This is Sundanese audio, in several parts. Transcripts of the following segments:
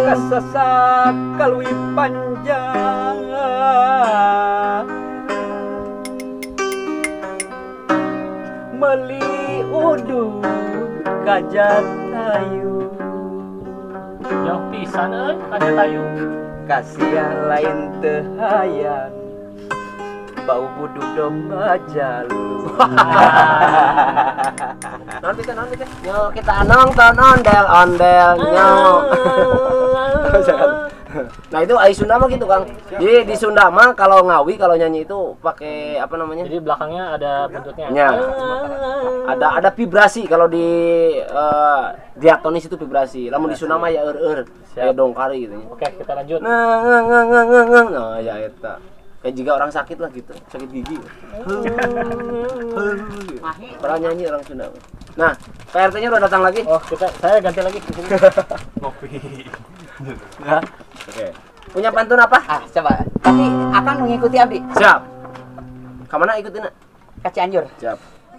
Kasasa kaleuwih panjang, meuli udud ka Jatayu. Jauh pisan euy ka Jatayu. Ka sia lain teu hayang, bau buduk domba jalu. Naon teh, naon teh? Yo kita nonton ondel ondel nyo. Nah, itu ai Sunda mah gitu, Kang. Jadi di Sunda mah kalau ngawi, kalau nyanyi itu pakai apa namanya? Jadi belakangnya ada bentuknya. Ya. Ada vibrasi kalau di diatonis itu vibrasi. Lamun di Sunda mah ya eur-eur, Siap. Kayak dongkari gitu ya. Oke, kita lanjut. Nah, nah, nah, nah, nah, nah, nah, ya eta. Kayak jika orang sakit lah gitu, sakit gigi. Pernah nyanyi orang Sunda. Nah, Pak RT-nya udah datang lagi. Oh, saya ganti lagi di sini. Ngopi. Ya. Oke. Punya pantun apa? Ah, coba. Tapi akan mengikuti Abdi. Siap. Kemana ikutin? Ke Cianjur. Siap.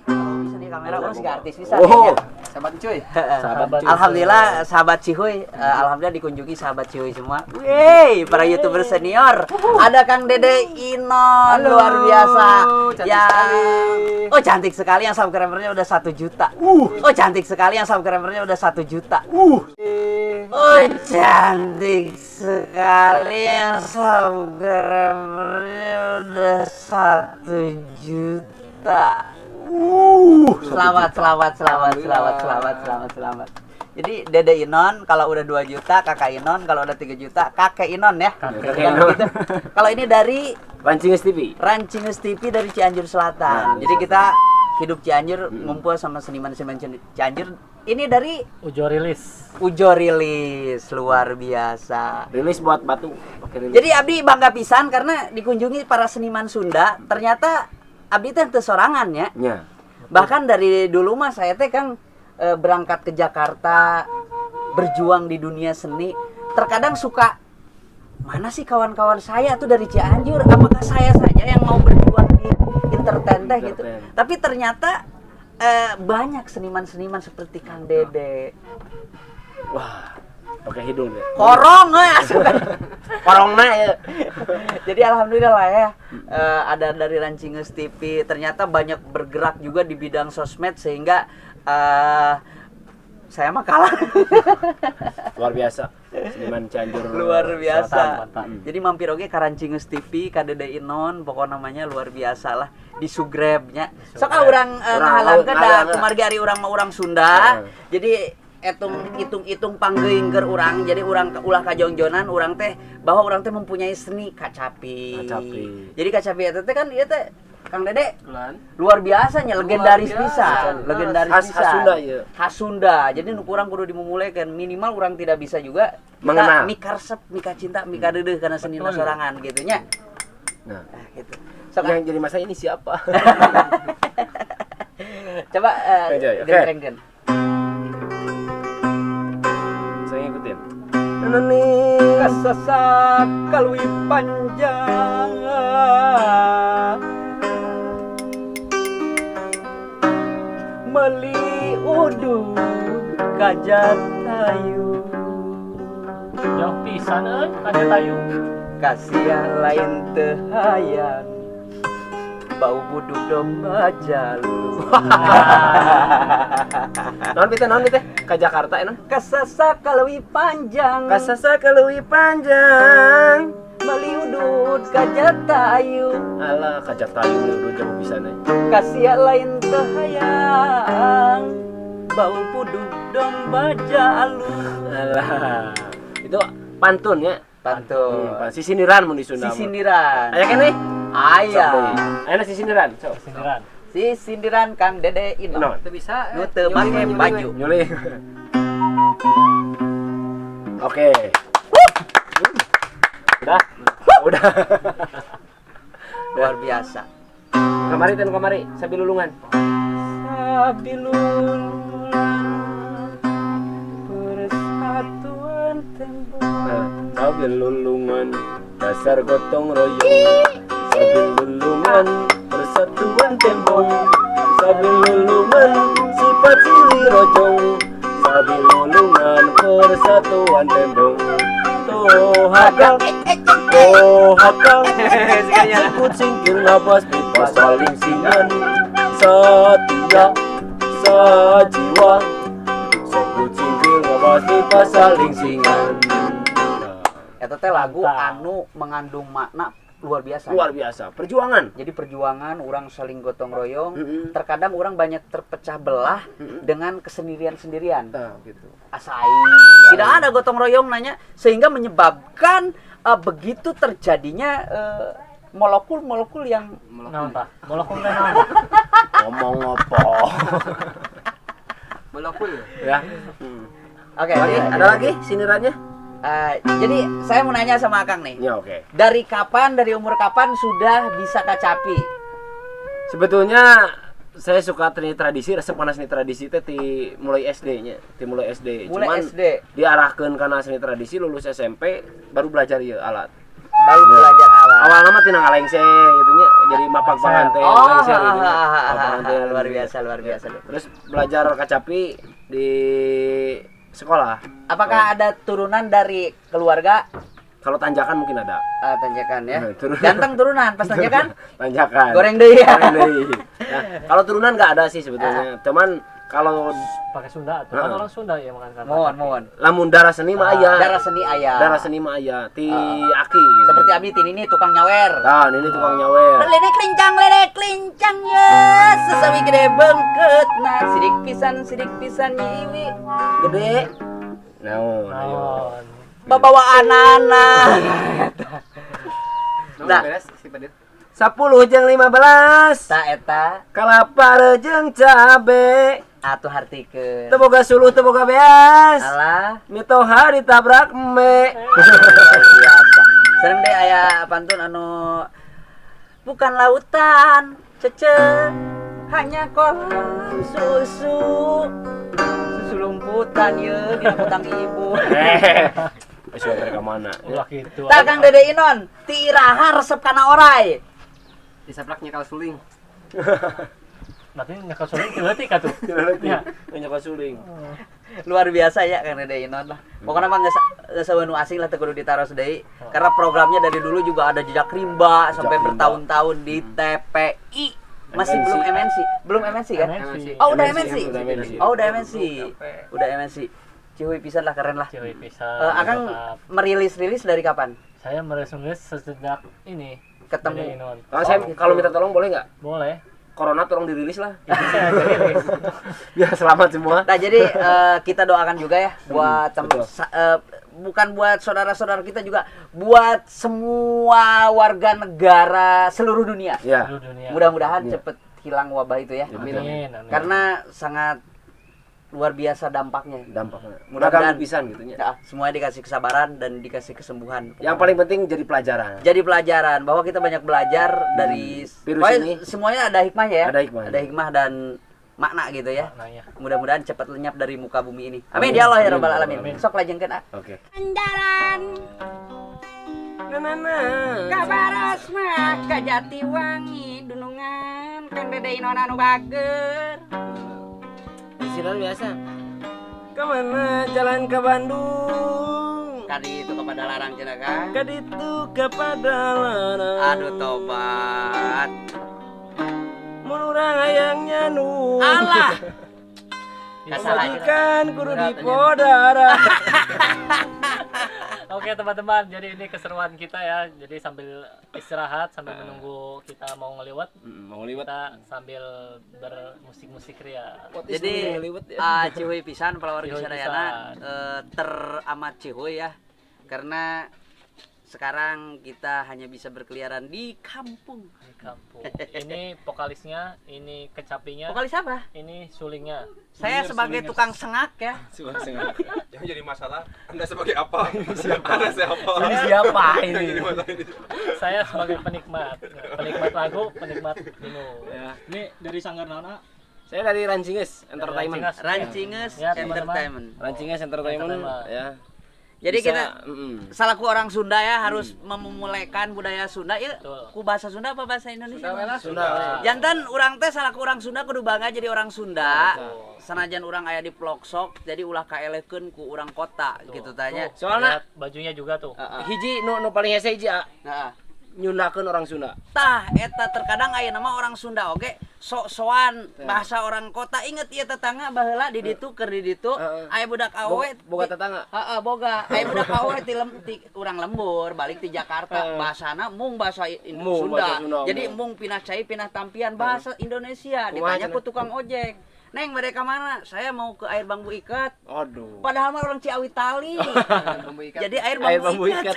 Bisa di kamera orang sih artis bisa. Oh. Kayaknya. Sahabat cuy. Sahabat cuy. Alhamdulillah sahabat Cihuy, alhamdulillah dikunjungi sahabat Cihuy semua. Wey, para YouTuber senior. Ada Kang Dede Inon, Halo, luar biasa. Cantik Yang sekali. Oh, cantik sekali yang subscribernya udah 1 juta. Oh, cantik sekali yang subscribernya udah 1 juta. Oh, cantik sekali yang subscribernya udah 1 juta. Selamat, selamat, selamat, selamat, selamat, selamat, selamat. Jadi Dede Inon kalau udah 2 juta, Kakak Inon kalau udah 3 juta, Kakek Inon ya. Kakek Bukan Inon. begitu. Kalau ini dari Rancingeus TV. Rancingeus TV dari Cianjur Selatan. Nah, Jadi kita hidup Cianjur ngumpul sama seniman-seniman Cianjur. Ini dari Ujo Rilis. Ujo Rilis, luar biasa. Rilis buat batu. Pakai rilis. Jadi Abdi bangga pisan karena dikunjungi para seniman Sunda. Ternyata Abdi teh teu sorangan ya. Ya. Bahkan dari dulu mah saya teh kan berangkat ke Jakarta berjuang di dunia seni. Terkadang suka, mana sih kawan-kawan saya tuh dari Cianjur? Apakah saya saja yang mau berjuang di entertain teh gitu? Entertain. Tapi ternyata banyak seniman-seniman seperti Kang Dede. Wah, pakai hidung deh. Korong eh, asup. Korongna ya. Jadi alhamdulillah lah ya, ada dari Rancingeus TV ternyata banyak bergerak juga di bidang sosmed sehingga saya mah kalah. Luar biasa. Seniman Cianjur. Luar biasa. Selatan, mantap. Jadi mampir oge ka Rancingeus TV, ka Dede Inon, pokoknya namanya luar biasa lah di subscribe-nya. Sok ah urang Urang ngahalangkeun da ngahalang. Kumargi ari urang mah urang Sunda. Jadi etung hitung-hitung panggeingker urang, jadi urang ulah kajongjonan urang teh bahwa urang teh mempunyai seni kacapi. Kacapi. Jadi kacapi eta teh kan ieu teh Kang Dede Bulan. luar biasanya, legendaris Luar biasa. pisan, legendaris Khas- pisan. khas Sunda, ieu. Khas Sunda. Jadi nu kurang kudu dimumulkeun, minimal urang tidak bisa juga kita Mengenal. mikaresep, mikacinta, mikadeudeuh kana senina sorangan gitu nya. Nah, Nah, gitu. Sok ah, yang jadi masalah ini siapa? Coba Oke, oke. gentrengkeun. Saya ngikutin. Kasasa kaleuwih panjang, meuli udud ka Jatayu. Jauh pisan euy ka Jatayu. Ka sia lain teu hayang, bau buduk domba jalu. Naon teh, naon teh? Ka Jakarta enak. Kasasa kaleuwih panjang, Kasasa kaleuwih panjang. meuli udud ka Jatayu. Alah, ka Jatayu meuli udud jauh pisan euy. Ka sia lain teu hayang, bau buduk domba jalu. Alah. Itu pantun ya. Pantun. Sisindiran mun di Sunda mah. Sisindiran. Aya keneh? Aya. Aya sisindiran, sok. Sindiran. Sisindiran Kang Dede Inon. Inon. Teu bisa. Nu teu make baju. Nyuli. Oke. Udah. Udah. Luar biasa. Kamari ten kamari, sabilulungan. Sabilulungan persatuan tembok. Nah, sabilulungan dasar gotong royong. Sabilulungan persatuan tembok. Sabilulungan sifat silih rojong. Sabilulungan persatuan tembok. Oh hakang, oh hakang, sikut singkir ngabas pipa saling singan. Setia, sejiwa, sikut singkir ngabas pipa saling singan. Eta teh lagu anu mengandung makna luar biasa. Luar biasa, perjuangan. Jadi perjuangan, orang saling gotong royong. Terkadang orang banyak terpecah belah dengan kesendirian-sendirian. Nah, gitu. Asai. Tidak ada gotong royong nanya, sehingga menyebabkan begitu terjadinya molekul-molekul yang naon tah? Molekul teh naon? Ngomong apa? Molekul ya. Oke, ada lagi sindirannya? Jadi saya mau nanya sama Akang nih. Ya, oke. Dari kapan, dari umur kapan sudah bisa kacapi? Sebetulnya saya suka tradisi, resep kana seni tradisi teh ti mulai SD-nya, ti mulai SD. Mulai cuman SD. Diarahkeun kana seni tradisi lulus SMP baru belajar ieu alat. Baru belajar alat. Awalnya mah tina ngalengse gitu nya, jadi mapak panganten, lengser gitu nya. Luar biasa, luar biasa. Terus belajar kacapi di sekolah. Apakah ada turunan dari keluarga? Kalau tanjakan mungkin ada. Tanjakan ya. Ganteng turunan, pas tanjakan? Tanjakan. Goreng deui ya. Goreng deui. Nah, kalau turunan nggak ada sih sebetulnya. Cuman kalau pakai Sunda atau kan orang Sunda ya makan kan. Mohon. Lamun darah seni mah aya. Darah seni aya. Darah seni mah aya ti aki gitu. Seperti abdi tini ini tukang nyawer. Nah, ini tukang nyawer. Ledek lincang ya, sesawi gede bengket. Nah, sidik pisan nyiwi. Gede. Naon, ayo. Babawa anak. Nah, beres si Padit. 10 jeung 15. Ta eta kalapa jeung cabe. Atuh hartikeun. Teu boga suluh, teu boga beas. Alah, mitoha ditabrak embe. Biasa. Sereng deh aya pantun anu bukan lautan, cece, hanya kolam susu. Susu lumputan ye dina kutang ibu. Wis mereka mana? Ulah kitu. Tah Kang Dede Inon, ti iraha resep kana orai. Disaplak nyekal suling. Berarti nyekal suling ti leutik atuh. Ya, nyekal suling. Luar biasa ya Kang Dede Inon lah. Pokoknya mah geus nu asing lah teu kudu ditaros deui. Karena programnya dari dulu juga ada jejak rimba sampai bertahun-tahun di TPI. Masih belum MNC. Belum MNC kan? MNC. Oh, udah MNC. Oh, udah MNC. Udah MNC. Cihuy pisan lah, keren lah. Cihuy pisan. Akang merilis-rilis dari kapan? Saya merilis-rilis sejak ini ketemu. Kalau saya kalau minta tolong boleh nggak? Boleh. Corona tolong dirilis lah. Itu saya dirilis. Biar selamat semua. Nah, jadi kita doakan juga ya buat bukan buat saudara-saudara kita juga, buat semua warga negara seluruh dunia. Ya. Seluruh dunia. Mudah-mudahan cepet hilang wabah itu ya. Amin. Amin. Karena sangat luar biasa dampaknya. Dampaknya. Mudah-mudahan pisan gitu nya. Ya, semuanya dikasih kesabaran dan dikasih kesembuhan. Yang paling penting jadi pelajaran. Jadi pelajaran bahwa kita banyak belajar dari virus ini. Semuanya ada hikmahnya ya. Ada hikmah. Ada hikmah dan makna gitu ya. Maknanya. Mudah-mudahan cepat lenyap dari muka bumi ini. Amin, ya Allah ya rabbal alamin. Sok lajengkeun ah. Oke. Andaran. Kabaras mah ka Jatiwangi dunungan Kang Dede Inon anu bager. Sinar biasa. Kemana jalan ke Bandung? Kadi itu kepada larang cenah kan? Kadi itu kepada larang. Aduh tobat. Mun urang hayang nyanu. Alah. Majikan kudu dipodara. Oke teman-teman, jadi ini keseruan kita ya. Jadi sambil istirahat, sambil menunggu kita mau ngeliwat, kita sambil bermusik-musik ria. Jadi cihuy pisan palawargi sadayana, teramat cihuy ya. Karena sekarang kita hanya bisa berkeliaran di kampung. Di kampung. Ini vokalisnya, ini kecapinya. Vokalis apa? Ini sulingnya. Saya sebagai tukang sengak ya. Sengak. Yang jadi masalah, Anda sebagai apa? Anda siapa? Ini siapa ini? Saya sebagai penikmat. Penikmat lagu, penikmat minum. Ya. Ini dari Sanggar Nana. Saya dari Rancinges Entertainment. Rancinges Ya, Entertainment. Rancinges Entertainment ya. Jadi Bisa, kita salaku orang Sunda ya harus memulaikan budaya Sunda. Ya, ku bahasa Sunda apa bahasa Indonesia? Sunda. Jantan urang teh salaku orang Sunda kudu bangga jadi orang Sunda. Sanajan urang aya di pelosok jadi ulah kaelekeun ku urang kota gitu tanya. Soalna bajunya juga tuh. Hiji nu paling hese hiji Heeh. Nyundakeun orang Sunda. Tah eta terkadang aya nama orang Sunda oge sok-sokan bahasa orang kota. Inget ieu tetangga baheula di ditu keur di ditu aya budak awewe Boga tetangga. Heeh, boga. Aya budak awewe ti urang lembur balik ti Jakarta bahasana mung bahasa Sunda. Jadi mung pinah cai pinah tampian bahasa Indonesia. Ditanya ku tukang ojek. Neng, mereka mana? Saya mau ke air bambu ikat. Aduh. Padahal mah orang Ciawi Tali. Jadi air bambu ikat.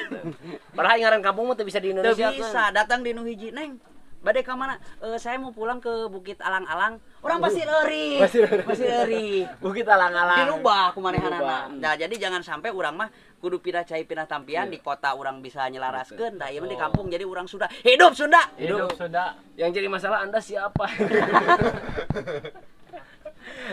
Padahal ngaran kampung mah teu bisa di Indonesia. Teu bisa, datang di nu hiji, Neng. Bade ka mana? Saya mau pulang ke Bukit Alang-Alang. Orang pasti eury. Pasti eury. Bukit Alang-Alang. Dirubah kumanehanana. Nah, jadi jangan sampai urang mah kudu pindah cai pindah tampian di kota urang bisa nyelaraskeun. Tah ieu mah di kampung jadi urang Sunda. Hidup Sunda. Hidup Sunda. Yang jadi masalah Anda siapa?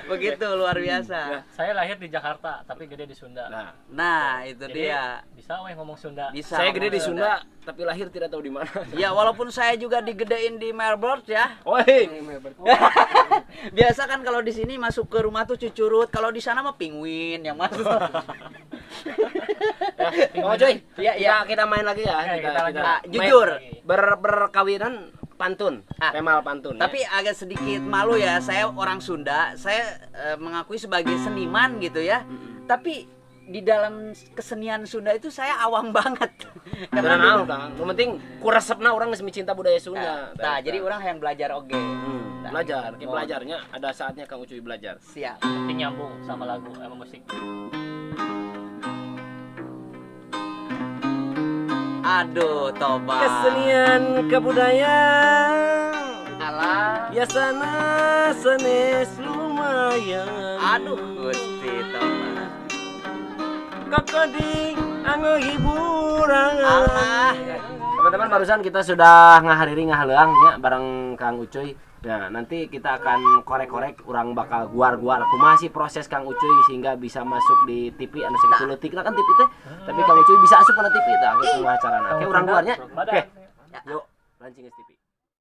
Begitu luar biasa. Nah, saya lahir di Jakarta tapi gede di Sunda. Nah, itu jadi, dia. Bisa weh ngomong Sunda. Bisa. Saya gede di Sunda tapi lahir tidak tahu di mana. Ya, walaupun saya juga digedein di Melbourne ya. Oi. Biasa kan kalau di sini masuk ke rumah tuh cucurut, kalau di sana mah penguin yang masuk. Oh, coy. Ya, kita main lagi ya. Oke, kita jujur. Berkawinan pantun, temal pantun. Tapi ya. Agak sedikit malu ya, saya orang Sunda, saya mengakui sebagai seniman gitu ya. Tapi di dalam kesenian Sunda itu saya awam banget. Karena Kang, yang penting kuresepna orang geus cinta budaya Sunda. Nah, jadi orang yang belajar oge. Belajar, ke belajarnya ada saatnya Kang Ucuy belajar. Siap. Penting nyambung sama lagu sama musik. Aduh, toba. Kesenian kebudayaan. Alah. Biasana senes lumayan. Aduh, Gusti toba. Kokodi anggo hiburan. Alah. Teman-teman, barusan kita sudah ngahariri ngahaleang nya bareng Kang Ucuy. Nah, nanti kita akan korek-korek, orang bakal guar-guar kumaha sih proses Kang Ucuy sehingga bisa masuk di TV anu sakitu leutik kan TV teh. Tapi Kang Ucuy bisa asup kana TV tah kumaha carana. Oke, urang guarnya. Oke. Yuk, launching TV.